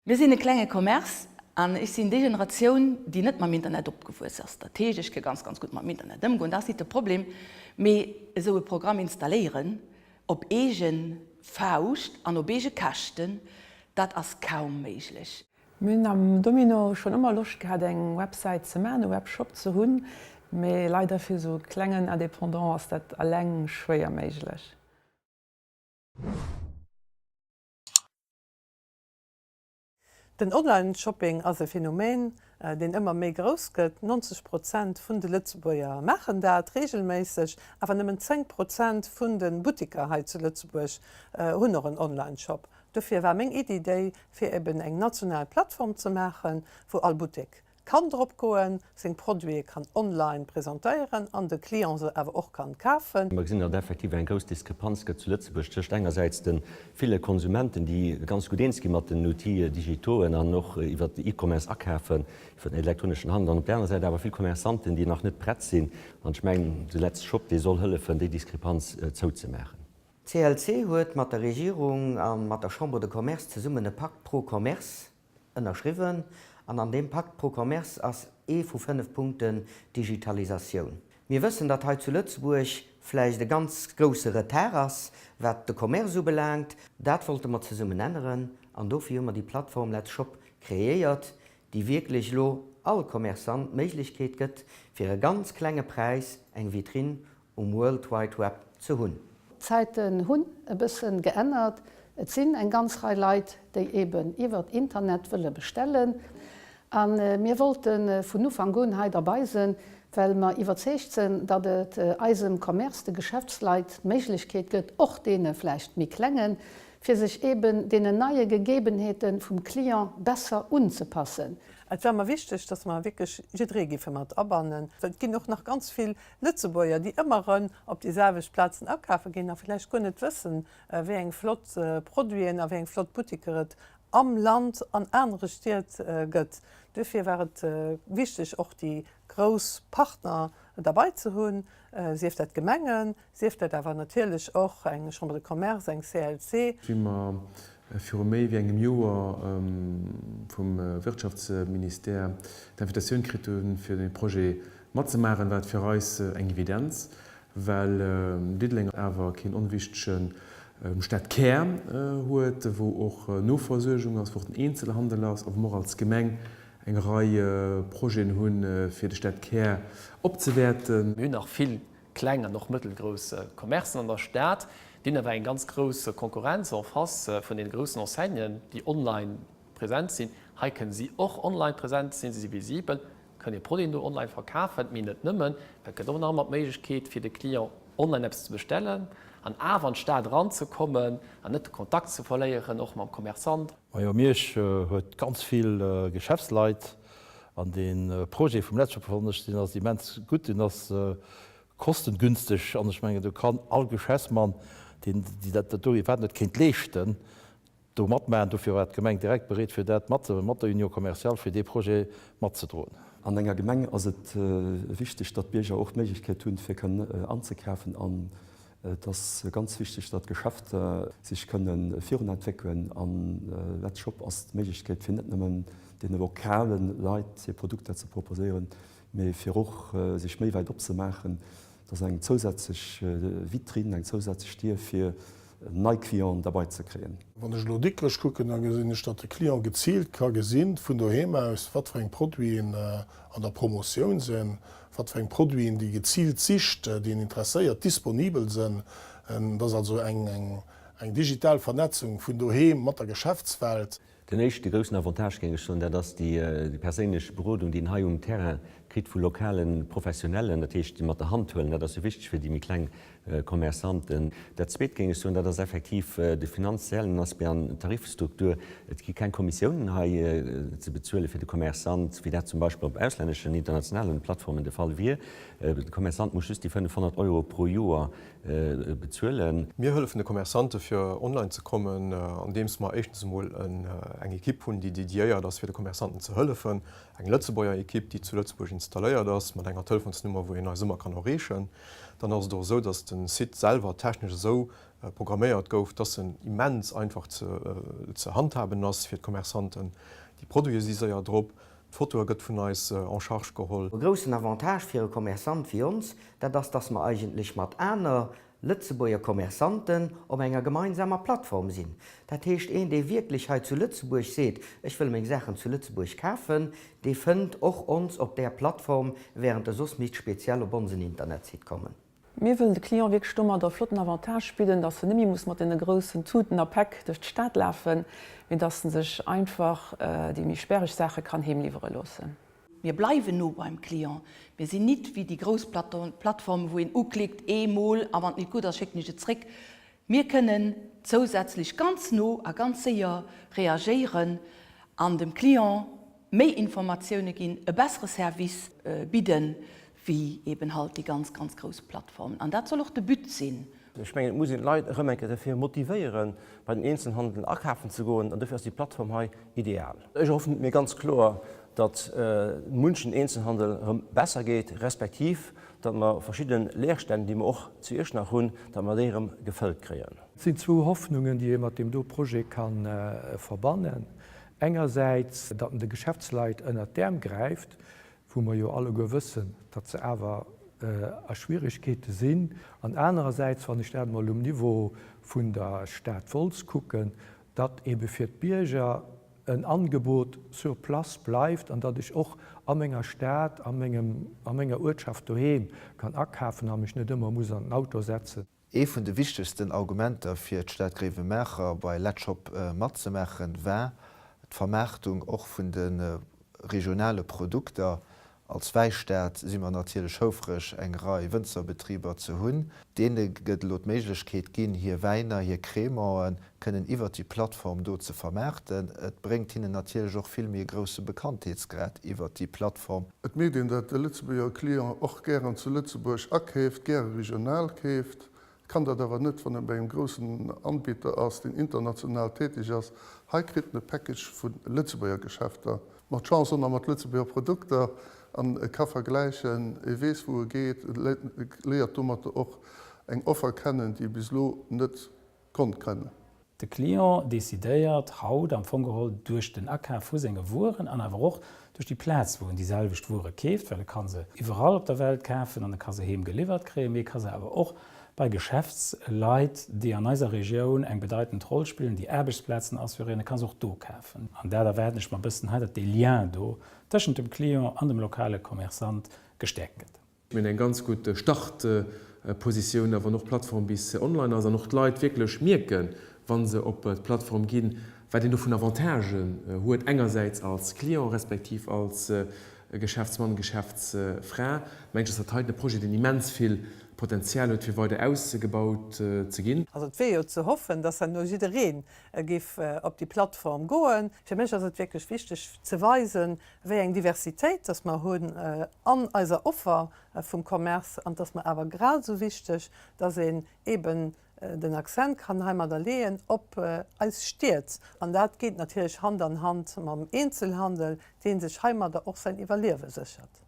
Mir sinn e klenge Commerce an ech sinn déi Generatioun, déi net mam Internet opgewuess ass. Dat heescht, ech ka ganz, ganz gutt mam Internet ëmgoen, dat ass nit de Problem, mee esou e Programm installéieren op eege Fauscht an op eege Käschten, dat ass kaum méiglech. Mir hunn am Domino schonn ëmmer Loscht gehat eng Websäit ze maachen, e Webshop ze hunn, mee leider fir esou e klengen Indépendant ass dat alleng schwéier méiglech. Den Online-Shopping ass e Phänomen, deen ëmmer méi grouss gëtt. 90 Prozent vun de Lëtzebuerger maachen dat reegelméisseg, awer nëmmen 10 Prozent vun de Buttiker hei zu Lëtzebuerg hunn och en Online-Shop. Dofir war meng Iddi déi, fir eben eng national Plattform ze maachen, wou all Buttek kann drop goen, seng Produite kann online presentéieren an de Client se awer och kann kafen. Mer gesinn, datt effektiv eng grouss Diskrepanz gëtt zu Lëtzebuerg tëscht engersäits de ville Konsumenten, déi ganz gutt eens gi mat den Outils digitauxen an och iwwer E-Commerce akafen, iwwer den elektroneschen Handel, an op där aner Säit awer vill Commerçanten, déi nach net prett sinn. An ech mengen, de Let's Shop, dee soll hëllefen, déi Diskrepanz zouzemaachen. D'CLC huet mat der Regierung a mat der Chambre de Commerce zesummen e Pakt pro Commerce ënnerschriwwen an an deem Pakt pro Commerce ass ee vu 5 Punkten d'Digitalisatioun. Mir wëssen, datt hei zu Lëtzebuerg vläicht e ganz grousse Retard ass, wat de Commerce ubelaangt. Dat wollte mer zesummen änneren an dofir hu mer déi Plattform Let's Shop kreéiert, déi wierklech elo all Commerçant d'Méiglechkeet gëtt, fir e ganz klenge Präis eng Vitrine um World Wide Web ze hunn. D'Zäiten hunn e bëssen geännert. Et sinn eng ganz Rei Leit, déi eben iwwert Internet wëlle bestellen. A mir wollte vun Ufank un hei derbei sinn, well mer iwwerzeegt sinn, datt et eisem Commerce, de Geschäftsleit d'Méiglechkeet gëtt, och deene vläicht méi klengen, fir sech eben deenen neie Gegebenheete vum Client besser unzepassen. Et war mer wichteg, dass mer wierklech jidderee géife mat abannen. Et ginn och nach ganz vill Lëtzebuerger, déi ëmmer erëm op déi selwecht Plazen akafe ginn a vläicht guer net wëssen, wéi eng flott Produiten a wéi eng flott Buttiker et am Land an anere Stied gëtt. Duerfir war et wichteg, och déi grouss Partner derbei ze hunn, sief dat d'Gemengen, sief dat awer natierlech och eng Chambre de Commerce, eng CLC. Wéi mer viru méi wéi engem Joer vum Wirtschaftsministère d'Invitatioun kritt hunn, fir dee Projet Matzemaachen war et fir eis eng Evidenz, well Diddeleng awer keen onwichtege Stadkär huet, wou och Noversuergung ass, wou och den Eenzelhandel ass a wou mer och als Gemeng eng Rei Projeten hunn, fir de Stadkär opzewäerten. Mir hunn nach vill kleng an och mëttelgrouss Commercen an der Stad. Déi hunn awer eng ganz grouss Konkurrenz en face vun deene groussen Enseignen, déi online present sinn. Hei kënne si och online present sinn, si si visibel. Kënnt Dir Produiten do online verkafen, mee net nëmmen, et gëtt och nach ëmmer d'Méiglechkeet fir de Client online eppes ze bestellen an awer an d'Stad eranzekommen an net de Kontakt ze verléieren, och mam Commerçant. Majo, Miersch huet ganz vill Geschäftsleit an dee Projet vum Letzshop fannen ech, deen ass immens gutt, deen ass kostengünstig an ech mengen do kann all Geschäftsmann, deen dat do iwwerhaapt net kéint leeschten, do matmaachen. Dofir war d'Gemeng direkt bereet, fir dat mat mat der Union commerciale, fir dee Projet matzedroen. An enger Gemeng ass et wichteg, datt d'Bierger och d'Méiglechkeet hunn, fir kënnen anzekafen. An et ass ganz wichteg, datt d'Geschäfter sech kënne virunentwéckelen. An Let's Shop ass d'Méiglechkeet, fir net nëmmen deene lokale Leit hir Produkter ze proposéieren, mee fir och sech méi wäit opzemaachen. Et ass eng zousätzlech Vitrinn, eng zousätzlech Dier, fir nei Clienten derbei ze kréien. Wann ech elo Dikrech kucken, da gesinn ech, datt de Client geziilt ka gesinn, vun doheem aus, wat fir eng Produiten an der Promotioun sinn, wat fir eng Produiten, déi geziilt sicht, déi en interesséiert, disponibel sinn. Et ass also eng digital Vernetzung vun doheem mat der Geschäftswelt. Den éischte groussen Avantage, géing ech soen, dat ass déi perséinlech Berodung, déi een hei um Terrain kritt vu lokale Professionellen, dat heescht, déi mat der Hand huelen. Dat ass jo wichteg fir déi méi kleng Commerçanten. Dat Zweet, géing ech soen, dat ass effektiv de finanziellen Aspect an d'Tariffstruktur. Et gi keng Kommissiounen hei ze bezuele fir de Commerçant, wéi dat zum Beispill op auslänneschen, internationalen Plattformen de Fall wier. De Commerçant muss just déi 500 Euro pro Joer bezuelen. Mir hëllefen de Commerçante fir online ze kommen, andeems mer éischtens emol eng Ekipp hunn, déi dediéiert ass fir de Commerçanten ze hëllefen, eng Lëtzebuerger Ekipp, déi zu Lëtzebuerg installéiert ass, mat enger Telefonsnummer, wou een eis ëmmer kann erreechen. Dann ass et och esou, datt de Site selwer technesch esou. programméiert gouf, dass en immens einfach ze handhaben ass fir d'Commerçanten. Déi Produite si séier drop, d'Fotoe gëtt vun eis en charge geholl. E groussen Avantage fir e Commerçant wéi ons, dat ass, dass mer eigentlech mat aner Lëtzebuerger Commerçanten op enger gemeinsamer Plattform sinn. Dat heescht, een, dee wierklech hei zu Lëtzebuerg seet, ech wëll meng Saachen zu Lëtzebuerg kafen, dee fënnt och ons op där Plattform, während e soss misst speziell op onsen Internetsite kommen. Mir wëllen de Client wierklech domadder e flotten Avantage bidden, dass en net méi muss mat deene groussen Tuten a Päck duerch d'Stad lafen, mee dass en sech einfach déi méi sperreg Saache kann heem liwwere loossen. Mir bleiwen no beim Client. Mir sinn nit wéi déi grouss Plattformen, wou een uklickt eemol a wann et nit gutt ass, schécken ech et zréck. Mir kënnen zousätzlech ganz no a ganz séier reagéieren an dem Client méi Informatioune ginn, e bessere Service bidden, wéi eben halt déi ganz, ganz grouss Plattformen. An dat soll och de But sinn. Ech mengen, et muss een d'Leit erëm eng Kéier dofir motivéieren, bei den Eenzelhandel akafen ze goen, an dofir ass déi Plattform hei ideal. Ech erhoffen mir ganz kloer, datt munchen Eenzelhandel erëm besser geet, respektiv datt mer verschidde Leerstänn, déi mer och zu Iechternach hunn, datt mer déi erëm gefëllt kréien. Et sinn zwou Hoffnungen, déi ee mat deem do Projet ka verbannen. Engersäits, datt en de Geschäftsleit ënnert d'Äerm gräift, wou mer jo alleguer wëssen, datt se awer a Schwierigkeete sinn, an anerersäits, wann ech dat emol um Niveau vun der Stad Wolz kucken, datt ebe fir d'Bierger en Angebot sur place bleift an datt ech och a menger Stad, a mengem, a menger Uertschaft doheem kann akafen a mech net ëmmer muss an den Auto setzen. Ee vun de wichtegsten Argumenter fir d'Stad Gréiwemaacher bei Letzshop matzemaachen, war d'Vermaartung och vun de regionale Produkter. Als Wäistad si mer natierlech houfreg eng Rei Wënzerbetriber ze hunn. Deene gëtt elo d'Méiglechkeet ginn, hir Wäiner, hir Crémanten kënnen iwwert déi Plattform do ze vermaarten. Et bréngt hinnen natierlech och vill méi e grousse Bekanntheetsgrad iwwert déi Plattform. Et mierkt een, datt de Lëtzebuerger Client och gären zu Lëtzebuerg akeeft, gäre regional keeft, kann dat awer net, wann e bei engem groussen Anbieter ass, deen international täteg ass. Hei kritt en e Package vu Lëtzebuerger Geschäfter, mat Chance och nach mat Lëtzebuerger Produkter, an e ka vergläichen, e weess wou e geet, e léiert domatter och eng Offer kennen, déi e bis elo net konnt kennen. De Client decidéiert haut am Fong geholl duerch den Akaf vu senge Wueren an awer och duerch déi Plaz, wou en déi selwecht Wuere keeft, well e ka se iwwerall op der Welt kafen an e ka se heem geliwwert kréien, mee e ka se awer och bei Geschäftsleit, déi an eiser Regioun eng bedeitend Roll spillen, déi Aarbechtsplazen assuréieren, e ka se och do kafen. An dat erwaarden ech mer e bëssen hei, datt dee Lien do tëschent dem Client an dem lokale Commerçant gestäerkt gëtt. Mir hunn eng ganz gutt Startpositioun, a wann och d'Plattform bis online ass an och d'Leit wierklech mierken, wa se op d'Plattform ginn, wat een do vun Avantagen huet, engersäits als Client respektiv als Geschäftsmann, Geschäftsfra, mengen ech, ass dat heiten e Projet, deen immens vill Potenzial huet, fir weider ausgebaut ze ginn. Also et wier jo ze hoffen, dass herno jidderee géif op déi Plattform goen. Fir mech ass et wierklech wichteg ze weisen, wéi eng Diversitéit dass mer hunn an eiser Offer vum Commerce an dass mer awer grad esou wichteg, dass een eeben den Accent kann heimadder leeën op eis Stied. An dat geet natierlech Hand an Hand mam Eenzelhandel, dee sech heimadder och säin Iwwerliewe séchert.